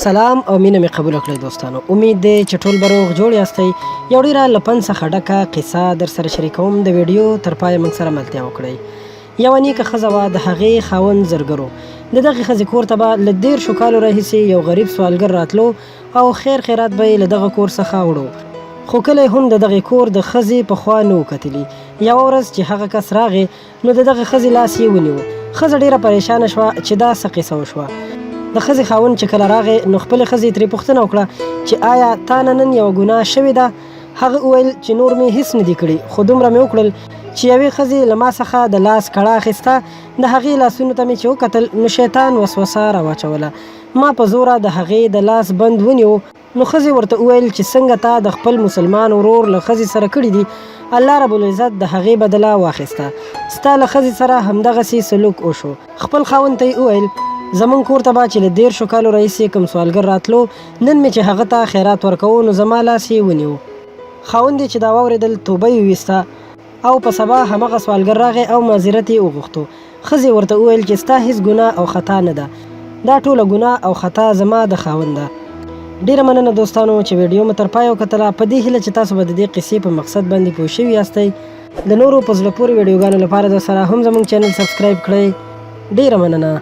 سلام او مینه مې قبول کړئ دوستانو. امید دی چې ټول به روغ جوړ یاستئ. یو ډیره له پند څخه ډکه قصه در سره شریکوم. د ویډیو تر پایه موږ سره ملتیا وکړئ. یوه نیکه ښځه وه، د هغې خاوند زرګر و. د دغې ښځې کور ته به له 30 کالو راهیسې یو غریب سوالګر راتلو او خیر خیرات به یې له دغه کور څخه وړو، خو کله یې هم د دغې کور د ښځې په خوا نه و کتلي. یوه ورځ چې هغه کس راغی نو د دغه ښځې لاس یې ونیو. ښځه ډېره پریشانه شوه چې دا څه قصه وشوه. د ښځې خاوند چې کله راغی نو خپلې ښځې ترې پوښتنه وکړه چې آیا تا نه نن یوه ګناه شوې ده؟ هغه وویل چې نور مې هیڅ نه دي کړي، خو دومره مې وکړل چې یوې ښځې له ما څخه د لاس کړه اخیسته، د هغې لاسونو ته مې چې وکتل نو شیطان وسوسه راواچوله، ما په زوره د هغې د لاس بند ونیو. نو ښځې ورته وویل چې څنګه تا د خپل مسلمان ورور له ښځې سره کړي دي، الله رب العزت د هغې بدله واخیسته، ستا له ښځې سره همدغسې سلوک وشو. خپل خاوند ته یې وویل، زموږ کور ته به چې له 30 کالو راهیسې کوم سوالګر راتلو، نن مې چې هغه ته خیرات ورکاوه نو زما لاس یې ونیو. خاوند یې چې دا واورېدل توبه یې وویسته او په سبا همغه سوالګر راغی او معذرت یې وغوښتو. ښځې ورته وویل چې ستا هیڅ ګناه او خطا نه ده، دا ټوله ګناه او خطا زما د خاوند ده. ډیره مننه دوستانو چې ویډیو مو تر پایه وکتله. په دې هیله چې تاسو به د دې قصې په مقصد باندې پوه شوي یاستئ. د نورو په زړه پورې ویډیوګانو لپاره در سره هم زموږ چینل سبسکرایب کړئ. ډیره مننه.